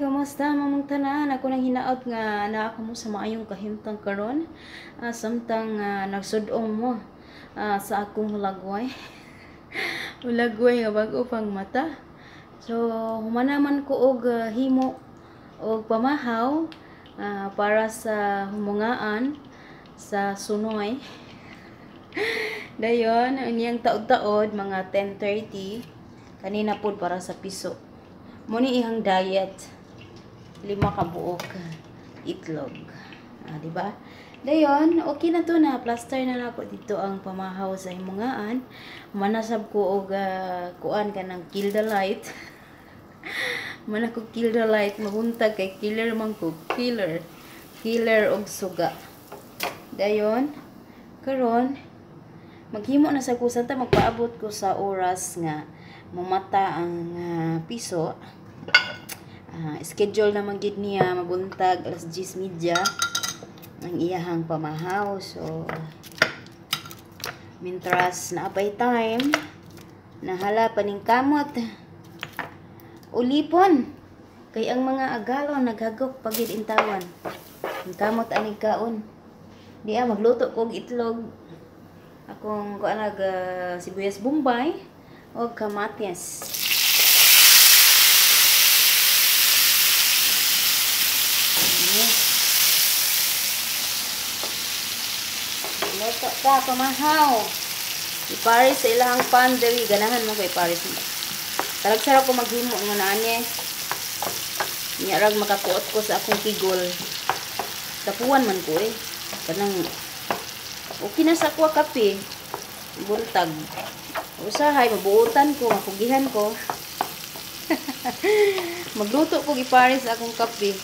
Kamusta mamong tanan? Ako nang hinaot nga naa kamo sa maayong kahimtang karon. Samtang nagsud-ong mo sa akong hulagway. Hulagway nga bag-o pang mata. So humana man ko og himo og pamahaw para sa humungaan sa sunoy. Dayon, niyang taod-taod mga 10:30 kanina pod para sa piso. Muni ihang diet, 5 ka buok itlog. Di ba? Dayon, okay na to na plaster na nako dito ang pamahaw sa himungaan. Manasab ko og kuan kanang kill the light. Mana ko kill the light, mabuntag kay killer man ko, killer. Killer og suga. Dayon, karon maghimo na sa kusan ta magpaabot ko sa oras nga mamata ang piso. Schedule naman gid niya mabuntag alas 10:30 ang iyahang pamahaw. So mintras na apay time nahala paning kamot ulipon kay ang mga agalon naghagok pagid intawan. Ang kamot aning kaon. Diya magluto kog itlog. Akong kuan nag sibuyas bombay o kamatis. Luto ka pamahaw. Iparis sa ilahang pan diri, ganahan mo kay iparis. Talag sarap ko maghimo mo na ani. Nya rag makakuot ko sa akong kigol. Tapuan man ko eh. Kanang okay na sa kuha kape. Buntag. Usahay mabuotan ko, makugihan ko. Magluto ko gipares akong kape.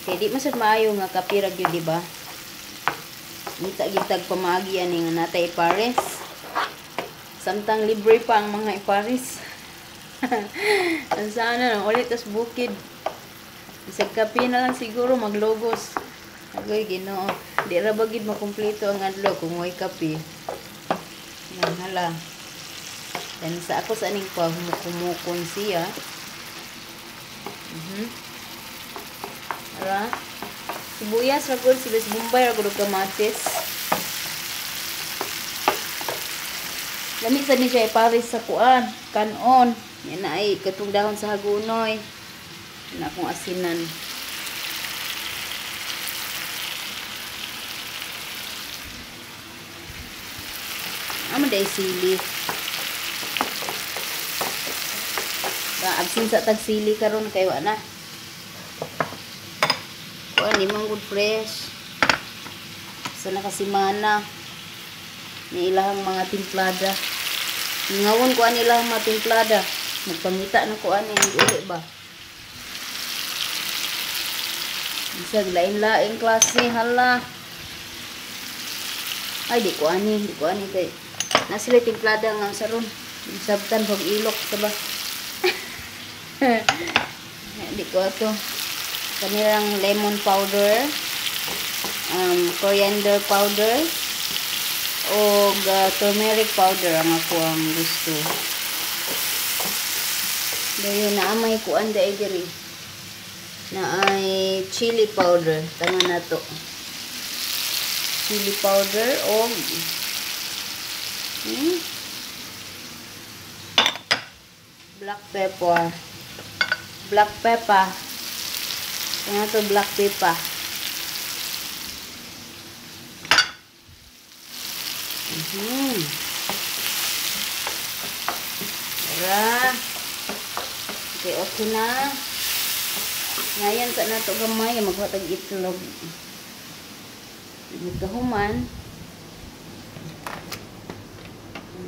Kay di man sad maayo nga kape ra gyud, di ba? Ngita gitag pamaagi ani nga natay ipares. Samtang libre pa ang mga ipares. Ang sana nang ulit tas bukid. Isag kape na lang siguro maglogos. Agoy Ginoo, di ra ba gid makumpleto ang adlaw kung way kape. Nang hala. Dan sa ako sa aning pa kumukon siya. Ara. Sibuyas ra gud, sibuyas bombay ra gud og kamatis. Lami sad ni siya ipares sa kuan, kanon. Yan na ay katong dahon sa hagunoy. Na akong asinan. Amo day sili. Ka absin sa tag sili karon kay wa na. Kuan di man good fresh. Sa nakasimana ni ilahang mga timplada. Ngawon ko ani ilahang mga timplada. Magpangita na ko ani uli ba. Bisag lain-lain klase hala. Ay di ko ani kay na sila timplada nga saron. Sabtan pag ilok sa ba. Di ko ato. Kanirang lemon powder, coriander powder, o turmeric powder ang ako ang gusto. Dayon na may kuan dai diri. Na ay chili powder, tama na to. Chili powder o black pepper. Black pepper. Ano to black pepper? Tara. Okay, okay na. Ngayon sa nato gamay maghatag itlog. Magkahuman.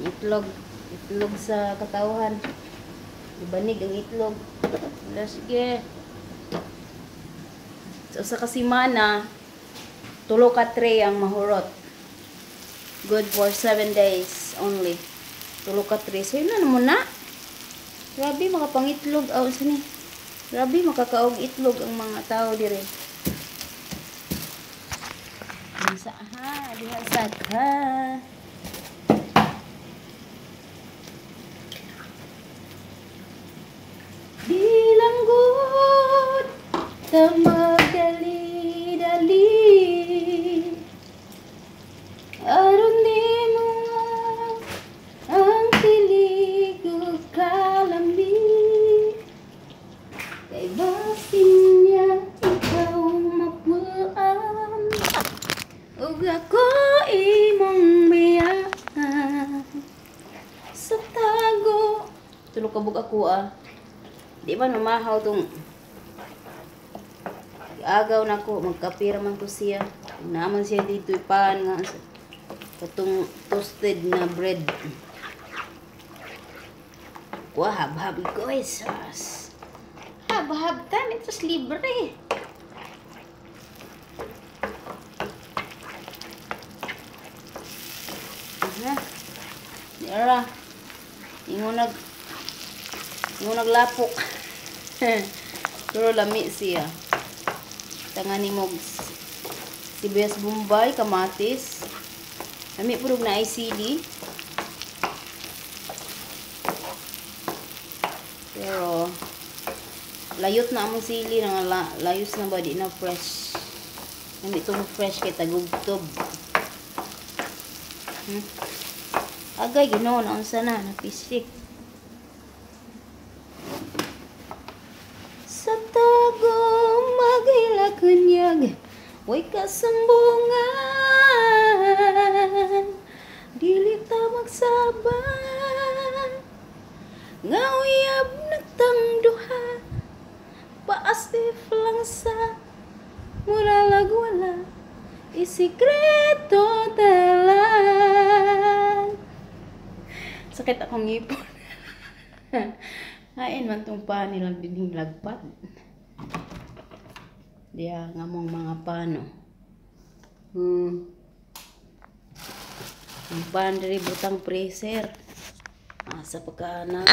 Itlog, itlog sa katawhan. Ibanig ang itlog. Wala, sige. So, sa kasimana, 3 ka tray ang mahurot. Good for 7 days only. 3 ka tray. So, yun na muna. Grabe, makapangitlog. Oh, sani. Grabe, makakaog itlog ang mga tao dire. Sa ha, diha sa ka. Ta magdali-dali aron nimo ang kilig ug kalami. Kay basin niya ikaw mapuan ug ako imong biyaan sa tago. Tulo ka buok ako ah. Di man mamahaw tong agaw na ko, magkapira man ko siya. Naaman siya dito ipan nga katong toasted na bread. Wah, hab-hab guys. Hab-hab ta, ito libre. Ha? Di ara. Ingon naglapok. Pero lami siya. Tangani mo sibuyas bombay, kamatis. Lami purog na ICD. Pero layot na among sili nga layos na ba, di na fresh. Lami itong fresh kay tagubtob. Agay Ginoo na unsa na napisik. Sa tago maghilakanyag, way kasambungan, dili ta magsaba nga uyab natang duha, paasif lang sa muralag wala, isikreto talan. Sakit akong ngipon. Hain man tong pan nilang dining lagpad. Diya nga mong mga pano. Ang pan diri butang freezer. Sa pagkaana.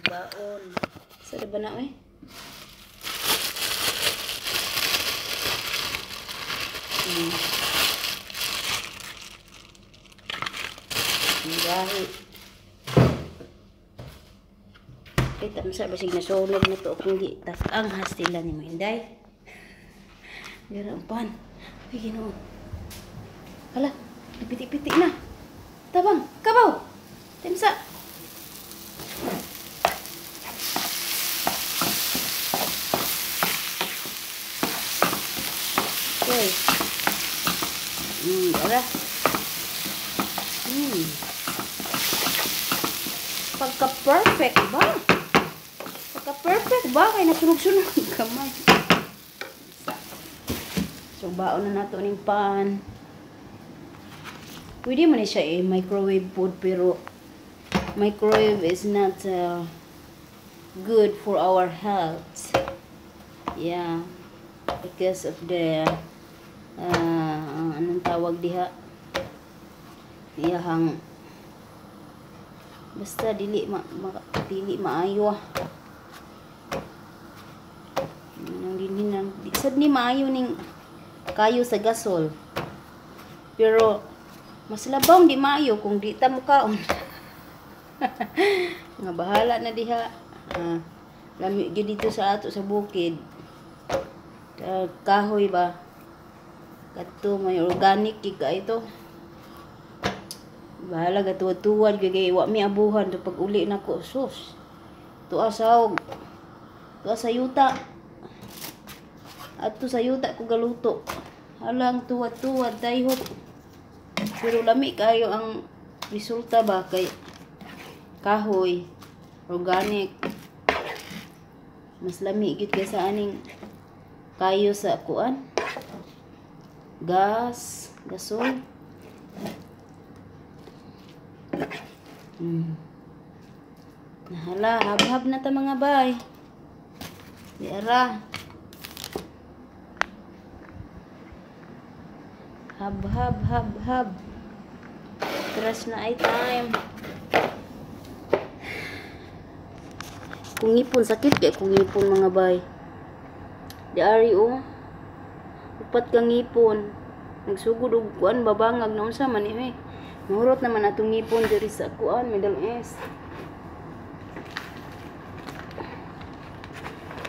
Baon. Sa ba na oy? Gahi. Kita mo sa basig nasunog na to akong ang hastila ni Mainday. Dira ang pan. Ay Ginoo. Hala, nagpiti-piti na. Tabang, kabaw. Timsa. Okay. Ara. Pagka-perfect ba? Pagka-perfect ba? Kaya nasunog-sunog kamay. So, baon na nato ning pan. Pwede man siya microwave food, pero microwave is not good for our health. Yeah. Because of the anong tawag diha? Iyahang basta dili dili maayo. Nang dinhi nang sad ni maayo ning kayo sa gasol. Pero mas labaw di maayo kung di ta mukaon. Nga bahala na diha. Lami gyud dito sa ato sa bukid. Kahoy ba? Kadto may organic gid ka ito. Bahala ga tuwad-tuwad kay wa mi abuhan to pag uli nako sus. Tuwa sa tuwa sa yuta. Adto sa yuta ko galuto. Halang tuwad-tuwad dayhot. Pero lami kayo ang resulta ba kay kahoy organic. Mas lami gyud kaysa aning kayo sa kuan. Gas, gasol. Nahala, hab-hab na ta mga bay. Di ara. Hab, hab, hab, hab. Crush na ay time. Kung ngipon, sakit kay kung ngipon mga bay. Di ari oh. Upat ka ngipon. Nagsugod og kuan babangag na unsa man eh. Mahurot naman atong ngipon diri sa kuan, Middle East.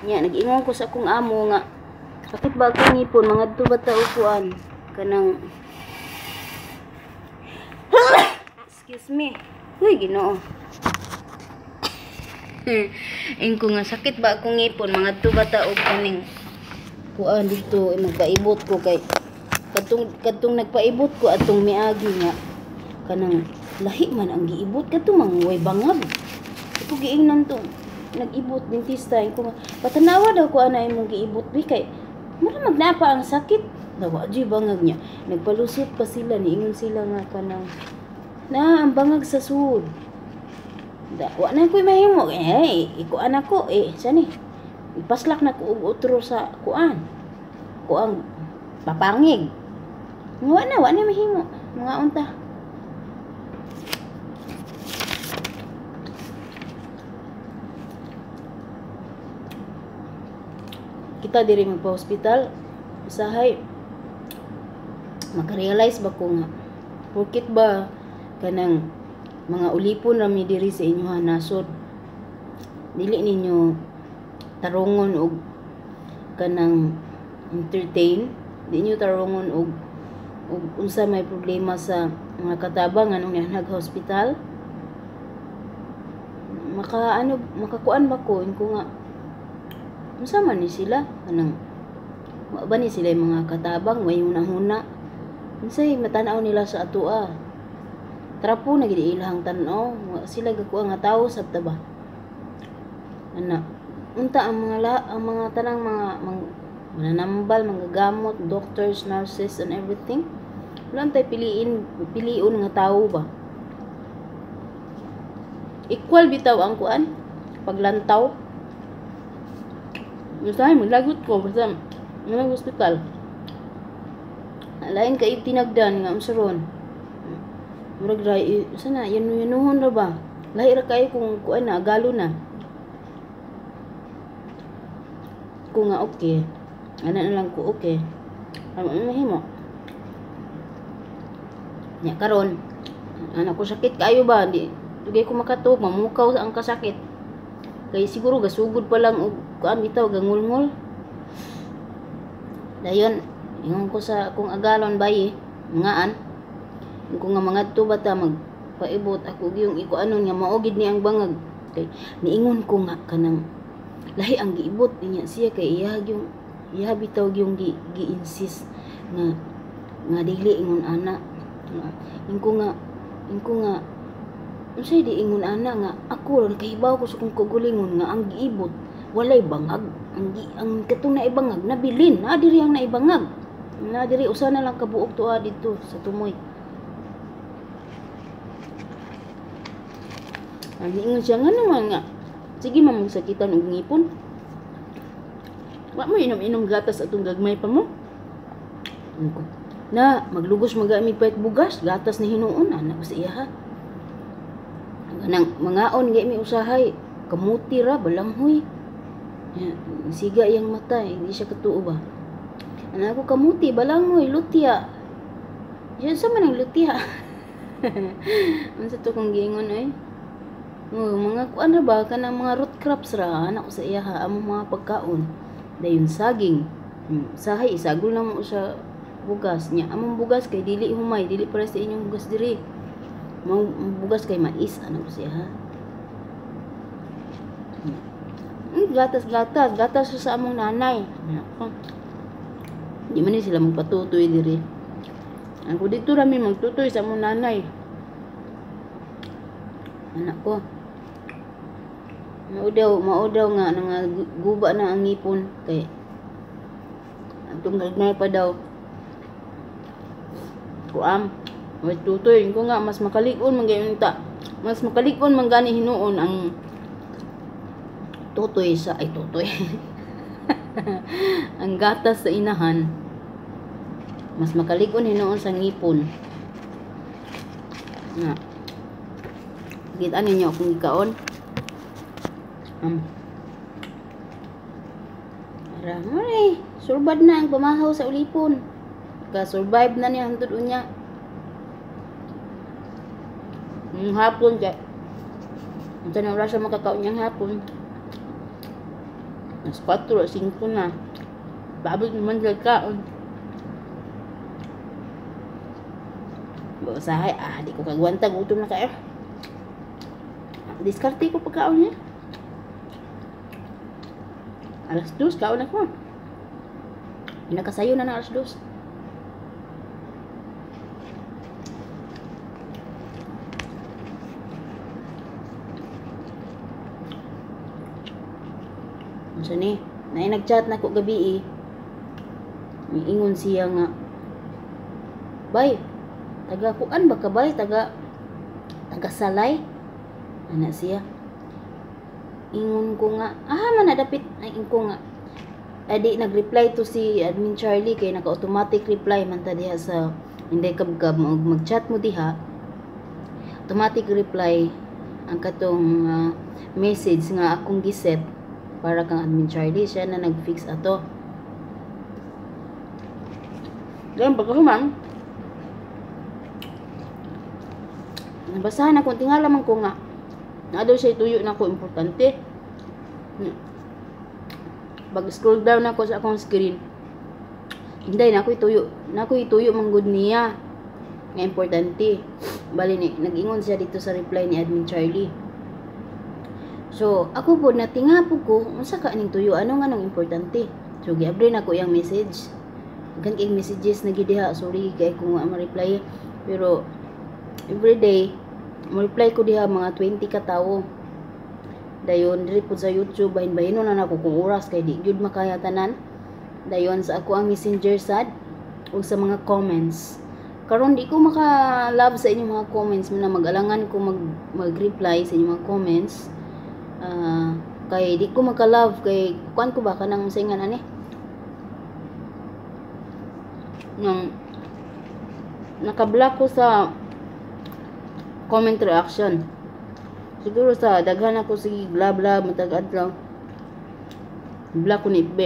Nya nag-ingon ko sa akong amo nga sakit ba akong ngipon, mangadto ba ta og kuan kanang excuse me. Uy, Ginoo. Ingko nga sakit ba akong ngipon, mangadto ba ta og kaning kuan dito, eh, magpaibot ko kay kadtong kadtong nagpaibot ko atong miagi nga kanang lahi man ang giibot kadtong mga way bangag. Ito giingnan to nag-ibot dentista, ko nga patanawa daw ko ana imong giibot bi kay mura magnapa ang sakit. Dawa jud bangag niya. Nagpalusot pa sila, niingon sila nga kanang na ang bangag sa sud. Da, wa na ko'y mahimo. Eh, ikuan ako eh sani. Ipaslak na ko og otro sa kuan. Kuang papangig. Wa na mahimo. Mga unta. Kita diri magpa-hospital, usahay makarealize ba ko nga porkit ba kanang mga ulipon ra mi diri sa inyong nasod, dili ninyo tarungon og kanang entertain, di niyo tarungon og unsa may problema sa mga katabang nganong nianhag hospital. Maka ano, makakuan ba ko inko nga unsa man ni sila kanang wa ba ni sila yung mga katabang way hunahuna, unsay matanaw nila sa atoa, trapo na gid ilahang tan-aw, wa sila gakuha nga tawo sabta ba ana. Unta ang mga ang mga tanang mga mananambal, manggagamot, doctors, nurses and everything, wala tay pilion nga tawo ba. Equal bitaw ang kuan paglantaw. Usahay maglagot ko basta nga hospital. Lain kay tinagdan nga unsa ron. Murag ra sana yanuhon ra ba. Lahi ra kayo kung kuan na agalo na. Ko nga okay. Ana na lang ko okay. Ano mahimo? Nya karon ana ko sakit kayo ba, di dugay ko makatuog, mamukaw ang kasakit. Kay siguro gasugod pa lang og kuan bitaw gangulngol. Dayon ingon ko sa akong agalon bayi, ngaan ko nga mangadto ba ta magpaibot ako gyung ikuanon nga mao gid ni ang bangag. Kay niingon ko nga kanang lahi ang giibot niya siya kay iya gyung iya bitaw gyung gi-insist nga nga dili ingon ana. Ingko nga unsay di ingon ana nga ako ra nakahibaw ko sa akong kaugalingon nga ang giibot walay bangag, ang katong naibangag nabilin na diri ang naibangag na diri usa na lang kabuok tuwa didto sa tumoy. Ang niingon siya nga naman nga sige man magsakitan og ngipon, wa mo inom-inom gatas atong gagmay pa mo. Ingko na maglugos magami pait bugas gatas ni hinuon ana ko sa iya ha. Kanang mangaon gyud mi usahay kamuti ra balanghoy. Ya, siga iyang mata, hindi siya katuo ba. Ana ako kamuti balanghoy lutia. Diyan sa man ang lutia. Unsa to kong giingon oy? Oh, mga kuan ra ba kanang mga root crops ra ana ko sa iya ha, among mga pagkaon. Dayon saging. Usahay isagol na mo sa bugas nya. Among bugas kay dili humay, dili para sa inyong bugas diri. Mao bugas kay mais ana ko siya ha. Gatas gatas sa among nanay. Di man ni sila magpatutoy diri. Ako dito ra mi magtutoy sa among nanay. Anak ko. Mao daw nga guba na ang ngipon kay atong gagmay pa daw. Kuam, may tutoy ko nga mas makalig-on man gayon ta. Mas makalig-on man gani hinuon ang tutoy sa ay tutoy. Ang gatas sa inahan. Mas makalig-on hinuon sa ngipon. Nga. Kita ninyo akong gikaon. Ara, surbad na ang pamahaw sa ulipon. Ka-survive na niya hangtod unya. Hapon kay unsa na wala siya makakaon niyang hapon. Alas 4 o 5 na. Paabot naman sila kaon. Usahay, di ko kagwanta, gutom na kayo. Diskarte ko pagkaon niya. Alas 2, kaon ako. Nakasayo na ng alas 2. Unsa ni? Naay nag-chat na ko gabi eh. Miingon siya nga, "Bay, taga kuan ba ka bay? Taga taga Salay?" Ana siya. Ingon ko nga, man na dapit ay ingon ko nga. Adi nag-reply to si Admin Charlie kay naka-automatic reply man ta diha sa Inday Kabkab, mag-chat mo diha. Automatic reply ang katong message nga akong giset para kang Admin Charlie, siya na nag-fix ato. Ganun pagkahuman, nabasahan ako, tingala man ko nga naa daw siya tuyo na ako importante. Pag scroll down ako sa akong screen, Inday, na ako'y tuyo, na ako'y tuyo manggod niya nga importante. Bali ni nag-ingon siya dito sa reply ni Admin Charlie. So, ako po natinga po ko, unsa ka aning tuyo, ano nga nang importante? So, giabri na ko iyang message. Daghan kay messages na gid diha, sorry kay kung wa ma-reply. Pero everyday mo-reply ko diha mga 20 ka tawo. Dayon diri pud sa YouTube, bahin-bahinon na nako kung oras kay di gyud makaya tanan. Dayon sa ako ang Messenger sad ug sa mga comments. Karon di ko maka-love sa inyong mga comments, muna mag-alangan ko mag-reply sa inyong mga comments. Kay di ko maka-love kay kuan ko ba kanang singan ani. Nang naka-block ko sa comment reaction. Siguro sa daghan ako sige bla bla matag adlaw. Block ko ni FB.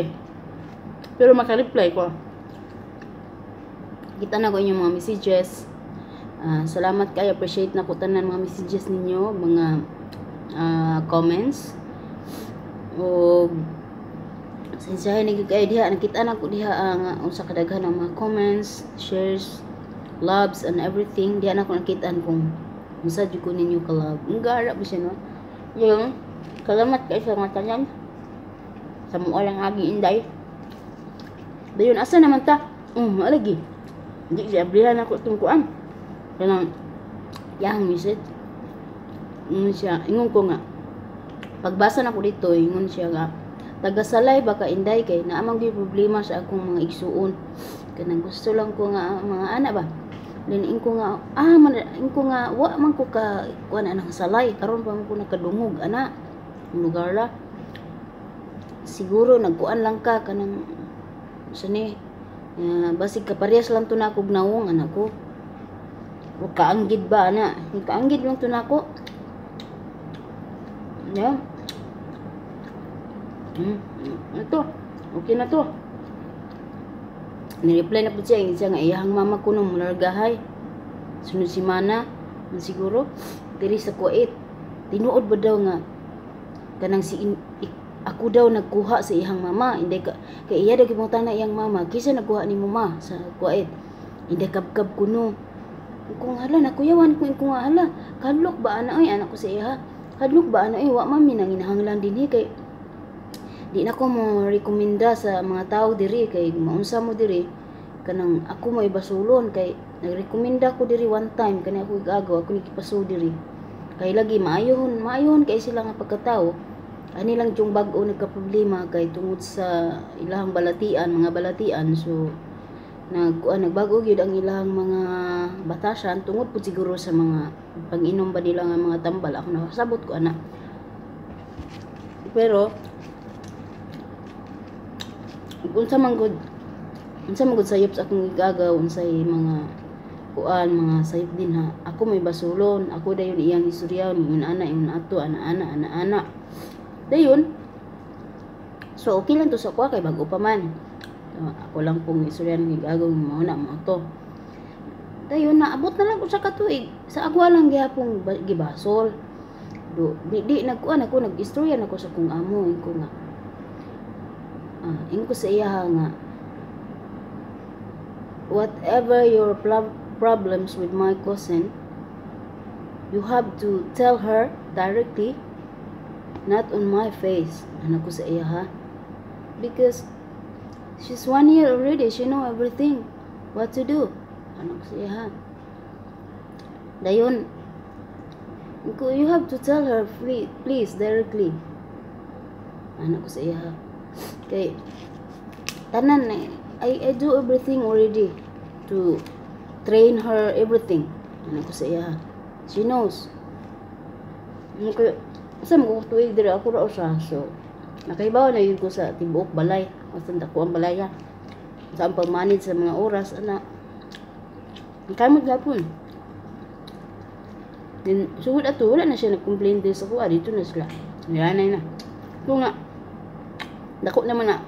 Pero maka-reply ko. Kita na ko inyong mga messages. Salamat kayo, appreciate na ko tanan mga messages ninyo, mga comments. O sensyahin na gyud kayo diha, nakita na ko diha ang unsa kadaghan ang mga comments, shares, loves and everything. Diha na ko nakitaan kung unsa jud ko ninyo ka love. Ang gara ba siya, no? Yung salamat kayo sa mga tanan. Sa mga lang agi Inday. Dayon asa naman ta? Lagi. Hindi siya abrihan ako itong kuan. Kanang yang message. Ingon siya, ingon ko nga. Pagbasa na ko dito, ingon siya nga, taga-Salay baka Inday kay naamang gyud problema sa akong mga igsuon. Kanang gusto lang ko nga mga ana ba. Liniin ko nga, man, in ko nga, wa man ko ka, kuan anang Salay, karon pa man ko nakadungog, ana, ang lugar ra. Siguro, nagkuan lang ka, kanang, sa ni, basig kaparehas lang to na akong nawong, anak ko. O kaanggid ba, ana? Kaanggid lang to na ako. Yeah. Ito, okay na to. Ni-reply na po siya, ingon siya nga, iyahang mama ko nung mulargahay. Sunod si mana, man siguro, diri sa Kuwait. Tinuod ba daw nga, kanang si in, ik, ako daw nagkuha sa iyang mama, hindi ka, kay iya daw gipangutana na iyang mama, kisa nagkuha ni mama sa Kuwait. Hindi kabkab kuno. Kung hala, nakuyawan ko, kung hala, kadlok ba ana oy, anak ko sa iya, kadlok ba ana oy, wa mami nang inahanglan dinhi kay di na ko mo rekomenda sa mga tao diri kay maunsa mo diri kanang ako mo ibasulon kay nagrekomenda ko diri one time kani ako igagaw ako ni gipaso diri kay lagi maayohon maayohon kay sila nga pagkatao ani lang yung bag-o nagka problema kay tungod sa ilahang balatian, mga balatian, so nagkuan nagbago gyud ang ilahang mga batasan tungod pud siguro sa mga pag-inom ba nila nga mga tambal, ako nakasabot ko ana. Pero unsa man gud sayop sa akong gigagaw, unsay mga kuan mga sayop din ha, ako may basulon, ako dayon iyang istorya, ingon ana, ingon ato, ana ana ana ana dayon. So okay lang to sa kuha kay bag-o pa man. So, ako lang pong istorya ng gigagaw, mao na mo to. Dayon naabot na lang usa ka tuig sa agwa lang gihapon gibasol. Do di, di nagkuan ako, nag-istorya nako sa kong amo, ko nga Ingon ko sa iya nga, whatever your problems with my cousin, you have to tell her directly, not on my face. Ana ko sa iya ha. Because she's 1 year already, she know everything, what to do. Ana ko sa iya ha. Dayon, you have to tell her please, directly. Ana ko sa iya ha. Kay, tanan, I do everything already to train her everything. Ana ko sa iya ha. She knows. Okay, sa mo tuig diri ako ra usa, so nakahibaw na gyud ko sa tibuok balay, asa dako ang balaya. Sa ang pag-manage sa mga oras ana. Kamot gapon. Then sugod ato wala na siya nag-complain din sa kuha dito na sila. Nianay na. Kung nga dako naman na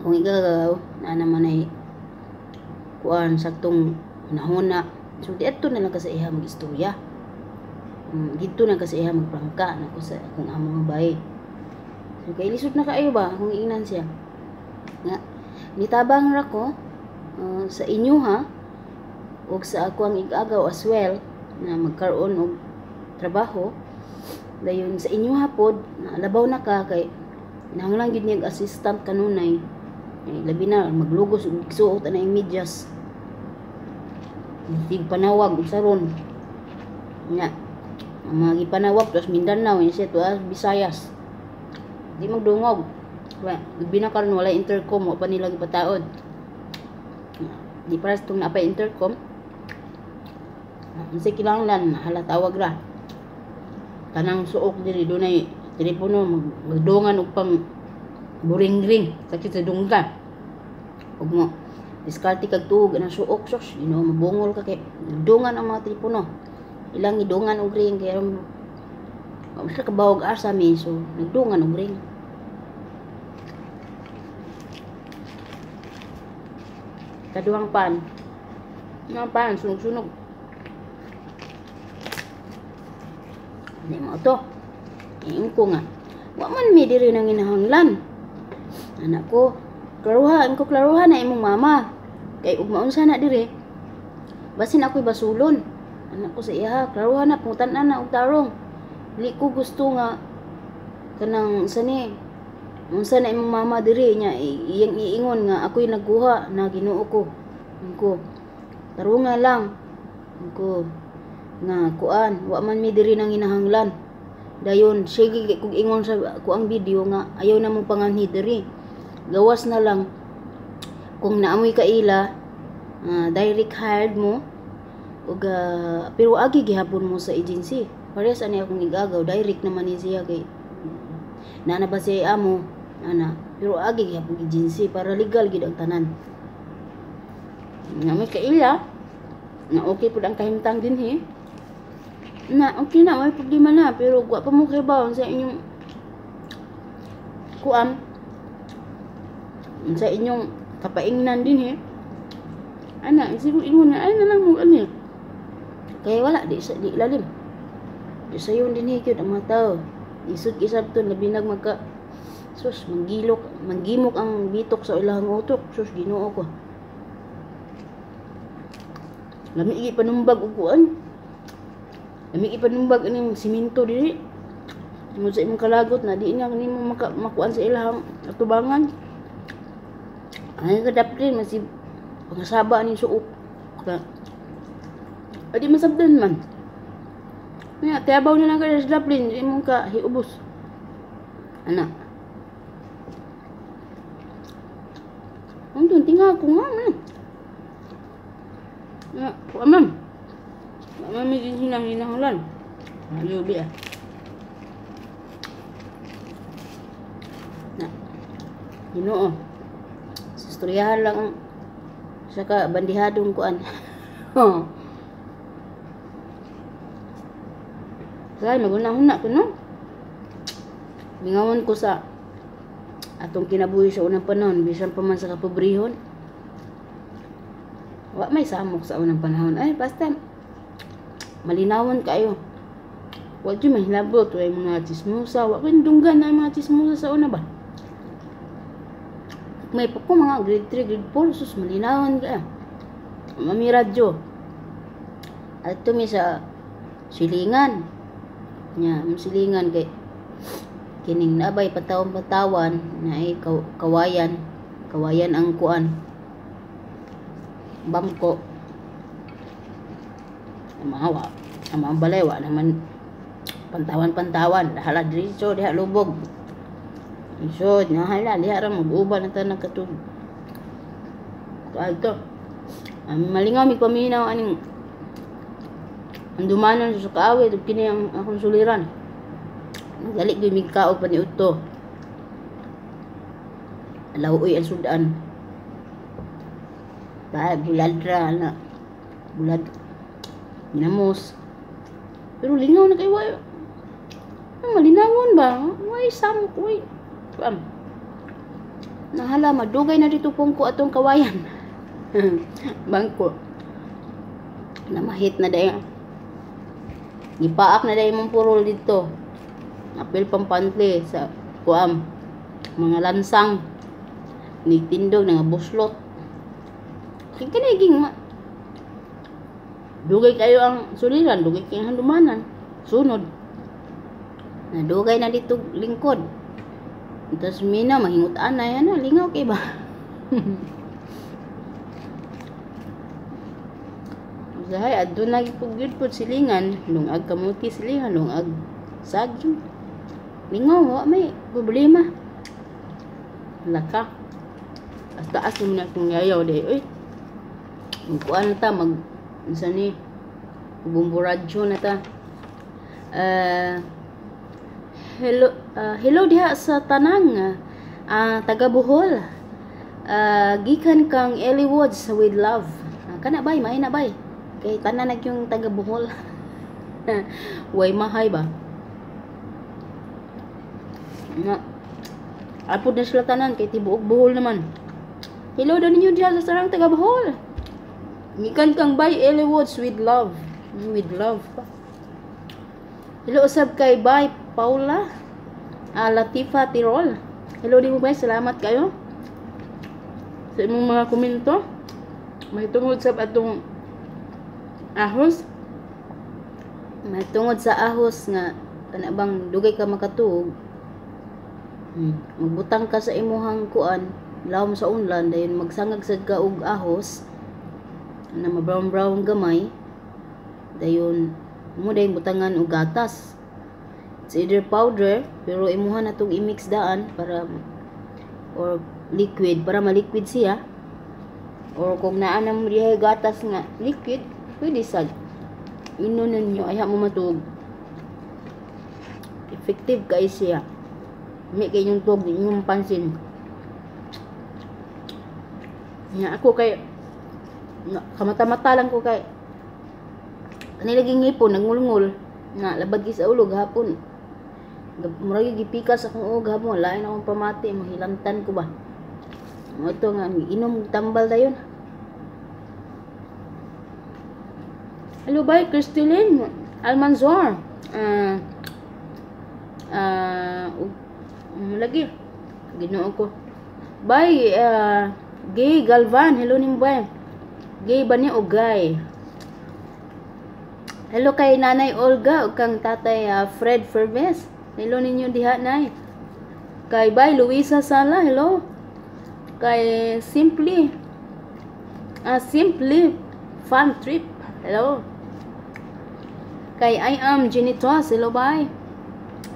kung igagaw na naman ay kuan saktong hunahuna. So di adto na lang ka sa iha mag-istorya. Dito na ka sa iha magprangka na ko sa akong amo nga bahay. So kay lisod na kaayo ba kung iingnan siya. Nga nitabang ra ko sa inyo ha ug sa ako ang igagaw as well na magkaroon og trabaho, dayon sa inyo ha pod na labaw na ka kay kinahanglan gyud niya assistant kanunay. Eh, labi na maglugos og suot ana yung medyas, tig panawag unsa ron nya ang mga gipanawag tuas Mindanao yun siya, tuas Visayas, di magdungog. Labi na karon wala intercom, wa pa nila gipataod. Di para sa itong napay intercom, unsay kinahanglan hala tawag ra. Tanang suok diri dunay telepono, magdungan og pang buring-ring sakit sa dungga ug mo diskarte kag tuog ang suok. Sus, Ginoo, mabungol ka kay dungan ang mga telepono, ilang idungan og ring kay aron wa sila kabawog asa mi, so nagdungan og ring. Kaduhang pan nga pan sunog-sunog. Hindi mo to. Ingon ko nga, wa man mi diri nang inahanglan. Anak ko, klaruhan ko, klaruhan na imong mama. Kay ug maunsa na diri, basin ako'y basulon. Anak ko sa iya, klaruhan na, pangutan-an na og tarong. Dili ko gusto nga kanang sa ni unsa na imong mama diri nya iyang iingon nga ako'y nagkuha na Ginoo ko. Ko, tarunga lang. Ko nga kuan, wa man mi diri nang hinahanglan. Dayon sige kog ingon sa kuang video nga ayaw na mong panganhi diri, gawas na lang kung naamoy kaila, direct hired mo ug pero agi gihapon mo sa agency. Parehas ani akong igagaw, direct naman ni siya kay naa na ba siya amo ana, pero agi gihapon agency para legal gid ang tanan. Naamoy kaila na okay pud ang kahimtang dinhi na okay na, may problema na, pero wa pa mo kay sa inyong kuan, sa inyong kapaingnan dinhi ana, siguro ingon na ay na lang mo ani kay wala di sa di lalim di sayon dinhi gyud ang mga tao. Isod isabton labi nag magka sus manggilok manggimok ang bitok sa ilahang utok. Sus, Ginoo ko, lami gi panumbag og kuan, lami gi panumbag ining simento diri tungod sa imong kalagot na di na nimo makuan sa ilahang atubangan. Ay kadaplin masib pangasaba ning suok ka adi masabdan man nya tiabaw na lang ka sa daplin, di mo ka hiubos ana. Ang tinga ko nga man nga kuan man. Mami din silang hinahanglan. Ayubi ah. Na. Ginoo. Istoryahan lang ang saka bandihadong kuan. Kaya magunahuna ko no. Mingawan ko sa atong kinabuhi sa unang panahon, bisan pa man sa kapobrehon. Wa may samok sa unang panahon. Ay, basta malinawan kayo. Wa jud mahilabot, way mga chismosa, wa kay dunggan na mga chismosa sa una ba. May pa ko mga grade 3, grade 4, sus, malinawan ka. Mami radyo. Adto mi sa silingan. Nya, ang silingan kay kining nabay patawon-patawan na ay kawayan. Kawayan ang kuan. Bangko. Ang mga wa, ang mga balay wa naman pantawan-pantawan, hala diretso diha lubog. So, nahala diha ra mag-uban na tanan katug. Adto. Ang malingaw mi paminaw aning ang dumanan sa kaawit ug kini ang akong suliran. Nagdali gyud mig kaog pa ni udto. Lawuoy ang sudan. Ba bulad ra na. Bulad. Ginamos. Pero lingaw na kay way. Malinawon ba? Way samok way. Kuan. Nahala madugay na dito pong ko atong kawayan. Bangko. Namahit na dayon. Gipaak na dayon mong purol dito. Apil pampantli sa kuam. Mga lansang. Nigtindog nga buslot. Kay kaniging ma dugay kayo ang suliran, dugay kayo ang handumanan. Sunod. Nadugay na dito lingkod. Tapos mina, mahingutaan na yan na, lingaw kay ba? Usahay, adto na gyud po silingan, lungag kamuti silingan, lungag saging. Lingaw, wa may problema. Laka. As taas naman akong yayaw di, uy. Magkuan na ta, mag, unsa ni, bumburadyo na ta. Hello, hello diha sa tanang taga Bohol. Gikan kang Ellie Woods with love. Kana bay, may na bay. Kay tanan nag yung taga Bohol. Way mahay ba? Na. Apod na sila tanan kay tibuok Bohol naman. Hello daw ninyo diha sa sarang taga Bohol. Gikan kang bay Ellie Woods with love. With love pa. Hello usab kay bay Paula Latifa Tirol. Hello din mo bay, salamat kayo sa imong mga komento. Mahitungod sa atong ahos. Mahitungod sa ahos nga kana bang dugay ka makatuog. Magbutang ka sa imuhang kuan, lawom sa unlan, dayon magsangag sad ka og ahos na ma-brown brown gamay. Dayon mo dayon butangan og gatas. It's either powder, pero imuha na tong i-mix daan para or liquid para ma-liquid siya. Or kung naa na mo dihay gatas nga liquid, pwede sad. Inon ninyo ayha mo matuog. Effective kay siya. May kay inyong tuog, inyong pansin. Nya ako kay kamata-mata lang ko kay kanila ngipon nagngulngul na labad sa ulo gahapon. Murag gipikas akong ulo gahapon, lain akong pamati, mahilantan ko ba. Mo to nga inom og tambal dayon. Hello bye Christeline Almanzor. Lagi Ginoo ko. Bye Gay Galvan, hello nimo bye. Gay ba ni o gay? Hello kay Nanay Olga ug kang Tatay Fred Fermes. Hello ninyo diha nay. Kay bye Luisa Sala, hello. Kay Simply Simply Fun Trip, hello. Kay I am Genitos, hello bye.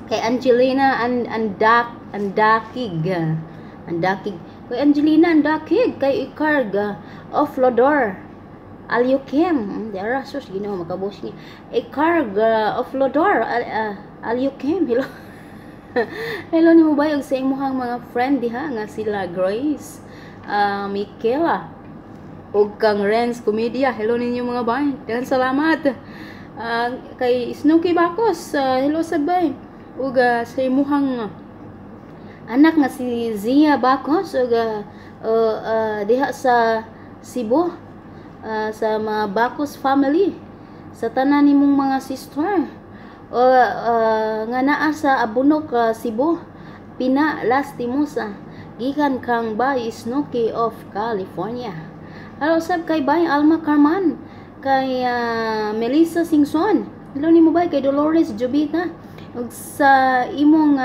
Kay Angelina Andakig. Andakig. Kay Angelina Andakig, kay Icarga of Lodor. Alyukim, dara sus Ginoo makabos ni. Icarga of Lodor, Alyukim, hello. Hello nimo bay og sa imong mga friend diha nga sila Grace, Michaela ug kang Renz Comedia. Hello ninyo mga bay. Daghang salamat. Kay Snooki Bacos, hello sa bay. Ug sa imuhang anak nga si Zia Bacos ug diha sa Cebu, sa mga Bacos family, sa tanan nimong mga sister nga naa sa Abunok, Cebu, Pina Lastimosa. Gikan kang Bay Snooki of California. Hello sab kay Bay Alma Carman, kay Melissa Singson. Hello nimo, Bay, kay Dolores Jubita ug sa imong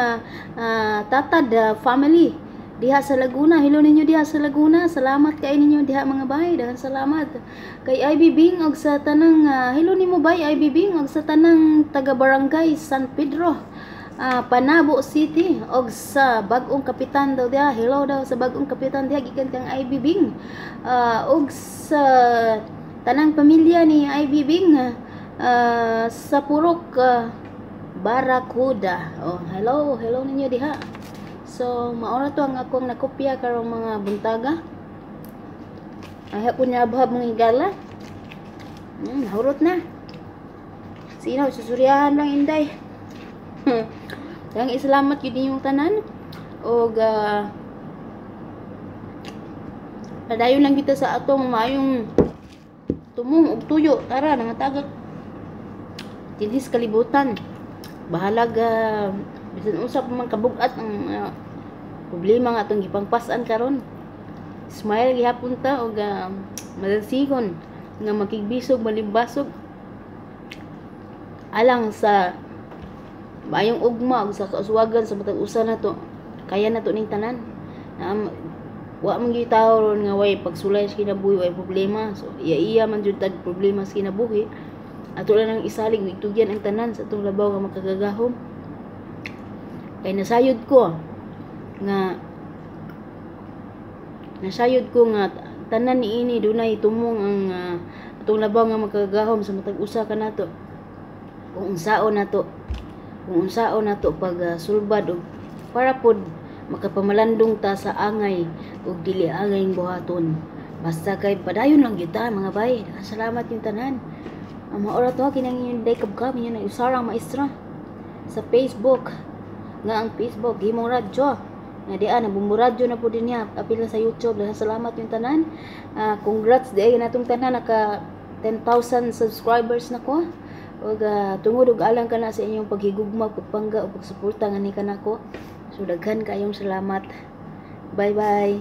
tatad family diha sa Laguna. Hello ninyo diha sa Laguna. Salamat kay ninyo diha, mga bay. Daghang salamat. Kay Ivy Bing og sa tanang hello nimo, Bay Ivy Bing, og sa tanang taga Barangay San Pedro, Panabo City, og sa bagong kapitan daw diha. Hello daw sa bagong kapitan diha gikan kang Ivy Bing. Og sa tanang pamilya ni Ivy Bing sa Purok Barracuda. Oh, hello, hello ninyo diha. So, maura to ang akong nakopya karong mga buntaga. Ay ko niya abhab mga higala. Nahurot na. Sino, susuryahan lang, inday. Dahang isalamat yun inyong tanan. Og padayon lang kita sa atong maayong tumong ug tuyo. Tara, nangatagak dinhis kalibutan. Bahalag bisan unsa pa man kabugat ang problema nga atong gipangpas-an karon. Smile gihapon ta og madasigon nga makigbisog malimbasog alang sa maayong ugma ug sa kauswagan sa matag usa nato. Kaya nato ning tanan. Na, wa man gyud tawo ron nga way pagsulay sa kinabuhi, way problema. So iya-iya man jud tag problema sa kinabuhi. Ato lang nang isalig ug itugyan ang tanan sa atong labaw nga makagagahom. Kay nasayod ko nga tanan niini dunay tumong ang atong labaw nga makagagahom sa matag usa kanato. Kung unsaon nato pag sulbad og para pod makapamalandong ta sa angay ug dili angay buhaton. Basta kay padayon lang gyud ta, mga bay. Salamat yung tanan. Ang maora to kinang inyong day kabkab inyo na usarang maestra sa Facebook nga ang Facebook himong radyo nga diha na bumuradyo na po din niya apil na sa YouTube. Daghang salamat yung tanan. Congrats diay natong tanan, naka 10,000 subscribers na ko. Ug tungod ug alang kana sa inyong paghigugma, pagpangga ug pagsuporta nga ni kanako. So daghan kayong salamat. Bye bye.